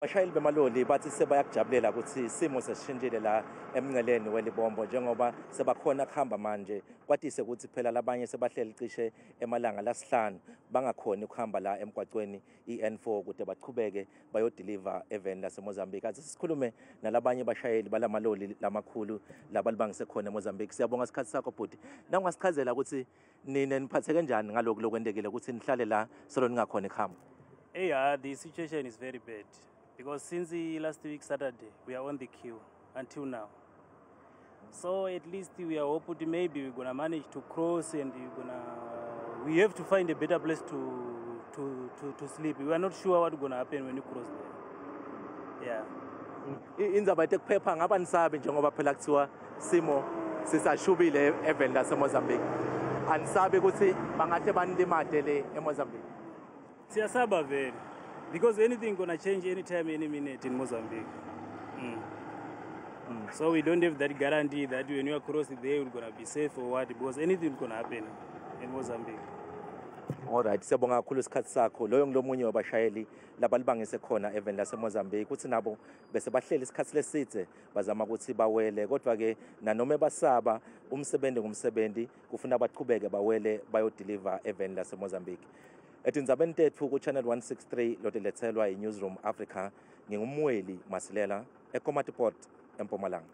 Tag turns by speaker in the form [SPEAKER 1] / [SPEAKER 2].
[SPEAKER 1] Abashayeli bemaloli bathi sebayakujabulela ukuthi isimo sesishintshile la emngceleni weLibombo, njengoba sebakhona kuhamba manje. Kwatise ukuthi phela labanye sebahleli cishe emalanga lasihlanu bangakhoni ukuhamba la emgwacweni i-N4 ukuze bachubeke bayodeliver eveni laseMozambique. Athi sikhulume nalabanye bashayeli balamaloli lamakhulu labalibangise khona eMozambique. Siyabonga isikhathi sakho, bhuti. Nawungasichazela ukuthi nine niphatheke njani ngalokhu lokwentekile ukuthi nihlale la solo ningakhoni kuhamba?
[SPEAKER 2] Yeah, the situation is very bad because since the last week Saturday we are on the queue until now. So at least we are hoping maybe we're gonna manage to cross and we have to find a better place to sleep. We are not sure what's gonna happen when you cross there. Yeah.
[SPEAKER 1] Indzaba yetekuphepha ngaba nisabi, njengoba phela kuthiwa simo sisashubile eveni laseMozambique? Anisabi ukuthi bangahle banilimate le eMozambique?
[SPEAKER 2] Siyasaba vele because anything gonna change anytime, any minute in Mozambique. So we don't have that guarantee that when you are crossing there we're gonna be safe or what, because anything gonna happen in Mozambique.
[SPEAKER 1] Alright, siyabonga kakhulu isikhathi sakho. Loyo ngilomunye wabashayeli labalibangise khona eveni laseMozambique, ukuthi nabo bese bahleli isikhathi lesidze bazama ukuthi bawele, kodwa ke nanoma basaba, umsebenzi ngumsebenzi, kufuna bachubeke bawele bayodeliver eveni laseMozambique. Etindzabeni tetfu ku-Channel 163 lotiletselwa i-Newsroom Africa, ngingumweli Masilela eKomatipoort, eMpumalanga.